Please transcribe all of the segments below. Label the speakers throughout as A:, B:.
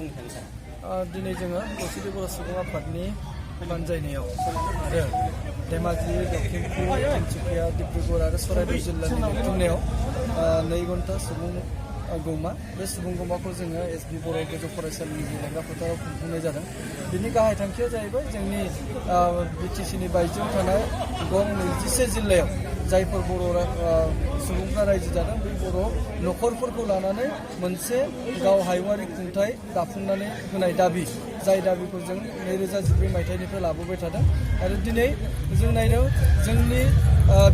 A: बुंनो सानो सार?
B: दिनै जोङो खौसेथि बर' सुबुं आफादनि बानजायनायाव आरो धेमाजि, लखिमपुर, तिनसुकिया, डिब्रुगड़ आरो चराइदेउ जिल्लानि लुथुमनायाव 2 घन्टा सुबुं गौमा बे सुबुं गौमाखौ जोङो एसबि बर' गोजौ फरायसालिनि गेलेग्रा फोथाराव खुंफुंनाय जादों। बिनि गाहाय थांखिया जाहैबाय जोंनि बिटिसिनि बायजोआव थानाय गं 21 जिल्लायाव जायफोर बर' सुबुंफ्रा रायजो जादों बै बर' नखरफोरखौ लानानै मोनसे गाव हायुङारि खुंथाय दाफुंनानै होनाय दाबि, जाय दाबिखौ जों 2014 मायथाइनिफ्राय लाबोबाय थादों आरो दिनै जों नायदों जोंनि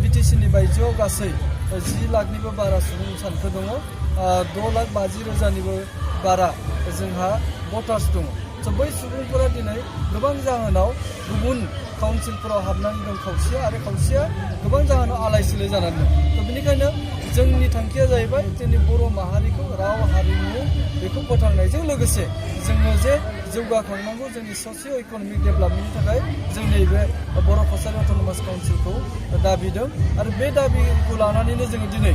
B: बिटिसिनि बायजोआव गासै 10 लाखनिबो बारा सुबुं सानखो दङ। 6,50,000निबो बारा जोंहा भटार्स दङ। बै सुबुंफोरा दिनै गोबां जाहोनाव गुबुन काउन्सिलफोराव हाबनानै दं खावसेया आरो खावसेया गोबां जाहोनाव आलाय सिलाय जानानै दं। बेनिखायनो जोंनि थांखिया जाहैबाय जोंनि बर' माहारिखौ राव हारिमु बेखौ फोथांनायजों लोगोसे जोङो जे जौगाखांनांगौ जोंनि ससिय' इक'नमिक डेभेलपमेन्टनि थाखाय जों नैबे बर' कसारि अट'नमास काउन्सिलखौ दाबिदों आरो बे दाबिखौ लानानैनो जोङो दिनै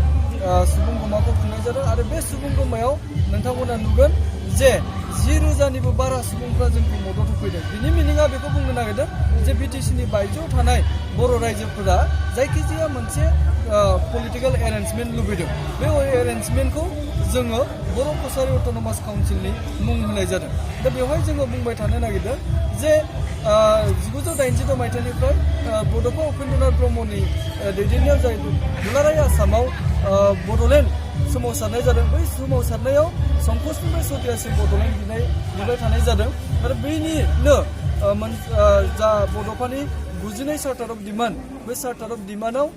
B: सुबुं गौमाखौ खुंनाय जादों आरो बे सुबुं गौमायाव नोंथांमोना नुगोन जे 10,000निबो बारा सुबुंफ्रा जोंखौ मदद होफैदों। बिनि मिनिङा बेखौ बुंनो नागिरदों जे बिटिसिनि बायजोआव थानाय बर' रायजोफोरा जायखिजाया मोनसे पलिटिकेल एरेन्जमेन्ट लुबैदों। बे एरेन्जमेन्टखौ जोङो बर' कसारि अट'नमास काउन्सिलनि मुं होनाय जादों। दा बेवहाय जोङो बुंबाय थानो नागिरदों जे 1986 मायथाइनिफ्राय बड'फा उपेन्द्रनाथ ब्रह्मनि दैदेननायाव जाय दुलाराय आसामाव बड'लेण्ड सोमावसारनाय जादों। बै सोमावसारनायाव संकसनिफ्राय सतियासिम बड'लेण्ड बिबाय थानाय जादों आरो बैनिनो जा बड'फानि 99 चार्टार अफ डिमान्ड, बे चार्टार अफ डिमान्डआव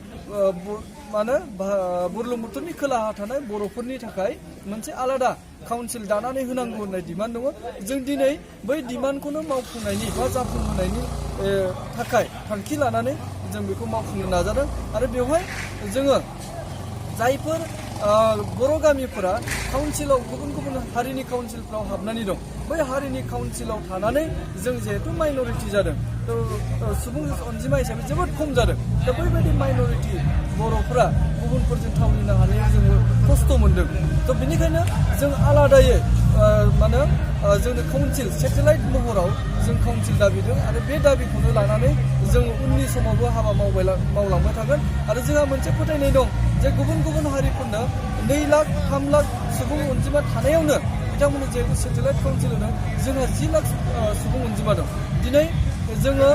B: बुरलुंबुथुरनि खोलाहा थानाय बर'फोरनि थाखाय मोनसे आलादा काउन्सिल दानानै होनांगौ होननाय डिमान्ड दङ। जों दिनै बै डिमान्डखौनो मावफुंनायनि बा जाफुंहोनायनि थाखाय थांखि लानानै जों बेखौ मावफुंनो नाजादों आरो बेवहाय जोङो जायफोर बर' गामिफोरा काउन्सिलाव गुबुन गुबुन हारिनि काउन्सिलफ्राव हाबनानै दं, बै हारिनि काउन्सिलाव थानानै जों जिहेथु माइन'रिटि जादों, सुबुं अनजिमा हिसाबै जोबोद खम जादों। दा बैबायदि माइन'रिटि बर'फोरा गुबुनफोरजों थावरिनो हानायाव जोङो खस्थ' मोनदों। थ' बेनिखायनो जों आलादायै जोंनो काउन्सिल सेटेलाइट महराव जों काउन्सिल दाबिदों आरो बे दाबिखौनो लानानै जों उननि समावबो हाबा मावलांबाय थागोन आरो जोंहा मोनसे फोथायनाय दं जे गुबुन गुबुन हारिफोरनो 2 लाख 3 लाख सुबुं अनजिमा थानायावनो बिथांमोननो जिहेतु सेटेलाइट काउन्सिल होदों, जोंहा 10 लाख सुबुं अनजिमा दं। दिनै जोङो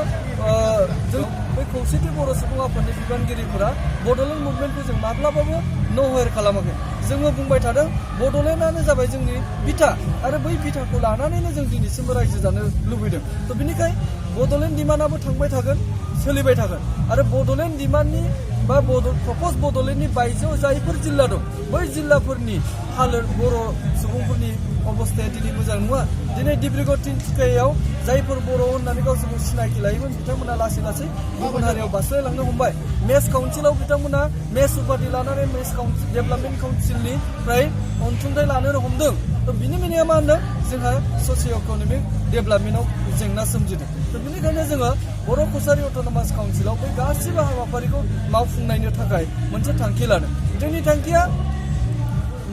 B: बै खौसेथि बर' सुबुं आफादनि बिबानगिरिफोरा बड'लेण्ड मुभमेन्टखौ जों माब्लाबाबो न'हेर खालामाखै। जोङो बुंबाय थादों बड'लेण्डआनो जाबाय जोंनि बिथा आरो बै बिथाखौ लानानैनो जों दिनैसिमबो रायजो जानो लुबैदों। थ' बेनिखायनो बड'लेण्ड डिमान्डआबो थांबाय थागोन, सोलिबाय थागोन आरो बड'लेण्ड डिमान्डनि बा प्रपज बड'लेण्डनि बायजोआव जायफोर जिल्ला दं बै जिल्लाफोरनि हालोद बर' सुबुंफोरनि अबस्थाया दिनै मोजां नङा। दिनै डिब्रुगड़ तिनसुकियायाव जायफोर बर' होननानै गावसोरखौ सिनायथि लायोमोन बिथांमोना लासै लासै गुबुन हारियाव बास्लायलांनो हमबाय। मेस काउन्सिलाव बिथांमोना मेस उपाधि लानानै मेस डेभेलपमेन्ट काउन्सिलनिफ्राय अनसुंथाइ लानो हमदों। थ' बिनि मिनिङा मा होनदों जोंहा ससिय' इक'नमिक डेभेलपमेन्टआव जेंना सोमजिदों। थ' बेनिखायनो जोङो बर' कसारि अट'नमास काउन्सिलाव बे गासिबो हाबाफारिखौ मावफुंनायनि थाखाय मोनसे थांखि लादों। जोंनि थांखिया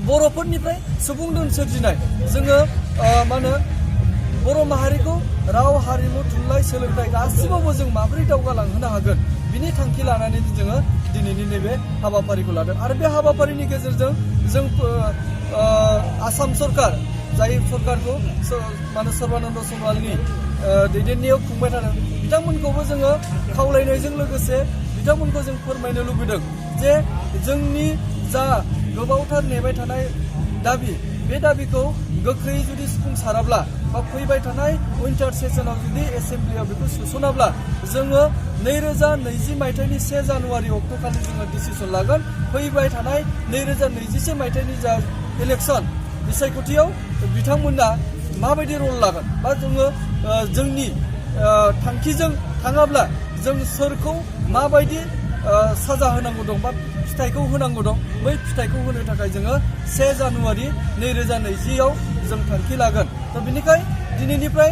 B: बर'फोरनिफ्राय सुबुं दोन सोरजिनाय। जोङो बर' माहारिखौ राव हारिमु थुनलाइ सोलोंथाइ गासिबावबो जों माबोरै दावगालांहोनो हागोन बिनि थांखि लानानै जोङो दिनैनि नैबे हाबाफारिखौ लादों आरो बे हाबाफारिनि गेजेरजों जों आसाम सरकार जाय सरकारखौ सर्बानन्द सन'वालनि दैदेननायाव खुंबाय थादों बिथांमोनखौबो जोङो खावलायनायजों लोगोसे बिथांमोनखौ जों फोरमायनो लुबैदों जे जोंनि जा गोबावथार नेबाय थानाय दाबि, बे दाबिखौ गोख्रैयै जुदि सुफुंसाराब्ला बा फैबाय थानाय उइन्टार सेसनाव जुदि एसेम्ब्लियाव बेखौ सोसनाब्ला जोङो 2020 मायथाइनि 1 जानुवारि अक्ट'खालि जोङो डिसिसन लागोन। फैबाय थानाय 2021 मायथाइनि जा इलेक्सन बिसायख'थियाव बिथांमोना माबायदि रल लागोन बा जोङो जोंनि थांखिजों थाङाब्ला जों सोरखौ माबायदि साजा होनांगौ दं बा फिथाइखौ होनांगौ दं, बै फिथाइखौ होनो थाखाय जोङो 1 जानुवारि 2020आव जों थांखि लागोन। थ' बेनिखाय दिनैनिफ्राय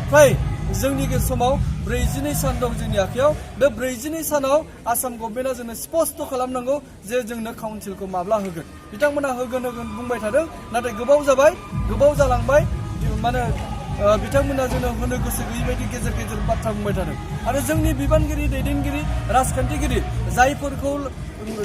B: फ्राय जोंनि समाव 42 सान दं जोंनि आखायाव बे 42 सानाव आसाम गभर्नमेन्टआ जोंनो स्पष्ट खालामनांगौ जे जोंनो काउन्सिलखौ माब्ला होगोन बिथांमोना होगोन बुंबाय थादों नाथाय गोबाव जालांबाय माने बिथांमोना जोंनो होनो गोसो गैयै बायदि गेजेर गेजेर बाथ्रा बुंबाय थादों आरो जोंनि बिबानगिरि दैदेनगिरि राजखान्थिगिरि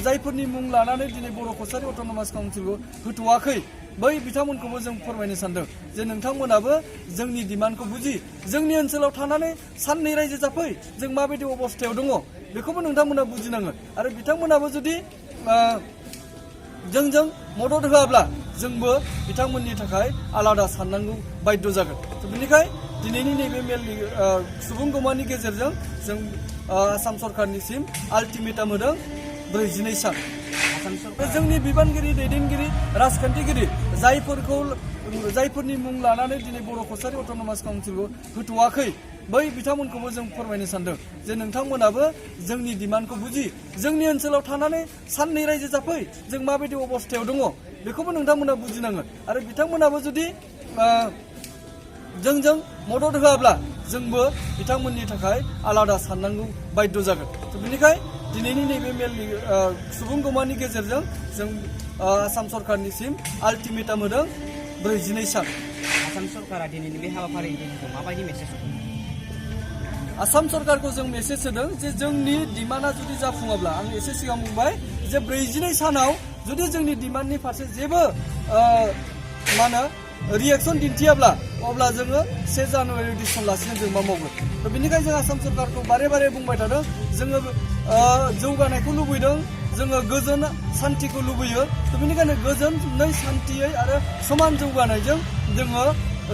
B: जायफोरनि मुं लानानै दिनै बर' कसारि अट'नमास काउन्सिलखौ होथ'वाखै बै बिथांमोनखौबो जों फोरमायनो सानदों जे नोंथांमोनाबो जोंनि डिमान्डखौ बुजि जोंनि ओनसोलाव थानानै साननै रायजो जाफै जों माबायदि अबस्थायाव दङ बेखौबो नोंथांमोना बुजिनांगोन आरो बिथांमोनाबो जुदि जोंजों मदद होआब्ला जोंबो बिथांमोननि थाखाय आलादा साननांगौ बाध्य जागोन बेनिखाय दिनैनि नैबे मेलनि सुबुंगमानि गेजेरजों जों आसाम सरकारनिसिम आल्टिमेटाम होदों 42 सान जोंनि बिबानगिरि दैदेनगिरि राजखान्थिगिरि जायफोरनि मुं लानानै दिनै बर' कसारि अट'नमास काउन्सिलखौ होथ'वाखै बै बिथांमोनखौबो जों फोरमायनो सानदों जे नोंथांमोनाबो जोंनि डिमान्डखौ बुजि जोंनि ओनसोलाव थानानै साननै रायजो जाफै जों माबायदि अबस्थायाव दङ बेखौबो नोंथांमोना बुजिनांगोन आरो बिथांमोनाबो जुदि जोंजों मदद होआब्ला जोंबो बिथांमोननि थाखाय आलादा साननांगौ बाध्य जागोन बेनिखाय दिनैनि नैबे मेलनि सुबुंगमानि गेजेरजों जों आसाम सरकारनिसिम आल्टिमेटाम होदों 42 सान
A: आसाम सरकारा दिनैनि बे हाबाफारिनि गेजेरजों माबायदि मेसेज होदों
B: आसाम सरकारखौ जों मेसेज होदों जे जोंनि डिमान्डआ जुदि जाफुङाब्ला आं एसे सिगां बुंबाय जे 42 सानाव जुदि जोंनि डिमान्डनि फारसे जेबो मा होनो रिएक्सन दिन्थियाब्ला अब्ला जोङो 1 जानुवारि डिसिसन लासिनो जों मा मावगोन बेनिखायनो जों आसाम सरकारखौ बारे बुंबाय थादों जोङो जौगानायखौ लुबैदों जोङो गोजोन सान्थिखौ लुबैयो बेनिखायनो गोजोनै सान्थियै आरो समान जौगानायजों जोङो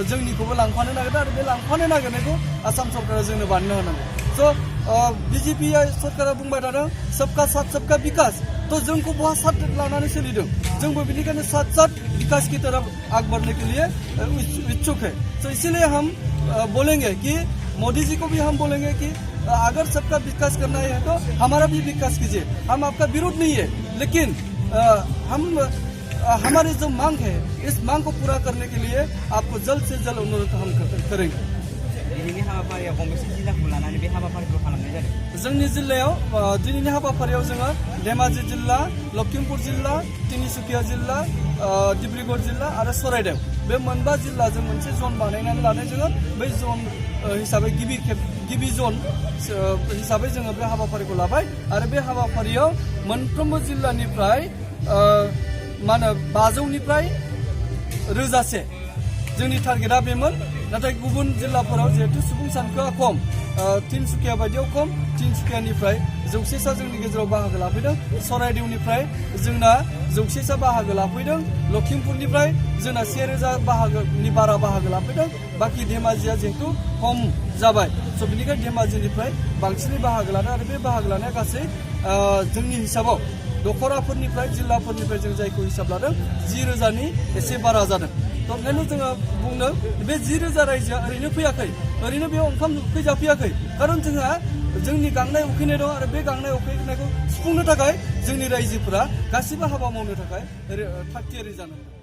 B: जोंनिखौबो लांफानो नागिरदों आरो बे लांफानो नागिरनायखौ आसाम सरकारा जोंनो बानायनो होनांगौ बीजेपी सरकारा बुंबाय थादों सबका साथ सबका विकास जोंखौ बहा साथ लानानै सोलिदों जोंबो बेनिखायनो साथ विकास की तरफ आगे बढ़ने के लिए इच्छुक है इसीलिए हम बोलेंगे कि मोदी जी को भी हम बोलेंगे कि अगर सबका विकास करना है तो हमारा भी विकास कीजिए हम आपका विरोध नहीं है लेकिन हमारी जो मांग है इस मांग को पूरा करने के लिए आपको जल्द से जल्द अनुरोध हम करेंगे जोंनि जिल्लायाव दिनैनि हाबाफारियाव जोङो धेमाजि जिल्ला लखिमपुर जिल्ला तिनिसुकिया जिल्ला डिब्रुगड़ जिल्ला आरो चराइदेव बे मोनबा जिल्लाजों मोनसे जन बानायनानै लानाय जोङो बै जन हिसाबै गिबि जन हिसाबै जोङो बे हाबाफारिखौ लाबाय आरो बे हाबाफारियाव मोनफ्रोमबो जिल्लानिफ्राय मा होनो 500निफ्राय 1000से जोंनि टारगेटआ बेमोन नाथाय गुबुन जिल्लाफोराव जिहेतु सुबुं सानखोआ खम तिनसुकिया बायदियाव खम तिनसुकियानिफ्राय 100सा जोंनि गेजेराव बाहागो लाफैदों चराइदेवनिफ्राय जोंना 100सा बाहागो लाफैदों लखिमपुरनिफ्राय जोंना 1000 बाहागोनि बारा बाहागो लाफैदों बाखि धेमाजिया जिहेतु खम जाबाय बेनिखायनो धेमाजिनिफ्राय बांसिनै बाहागो लादों आरो बे बाहागो लानाया गासै जोंनि हिसाबाव दखराफोरनिफ्राय जिल्लाफोरनिफ्राय जों जायखौ हिसाब लादों 10,000नि एसे बारा जादों ओंखायनो जोङो बुंदों बे 10,000 रायजोआ ओरैनो फैयाखै ओरैनो बेयाव ओंखाम फैजाफैयाखै खारन जोंहा जोंनि गांनाय उखैनाय दं आरो बे गांनाय उखैनायखौ सुफुंनो थाखाय जोंनि रायजोफोरा गासिबो हाबा मावनो थाखाय थाग थियारि जानांगौ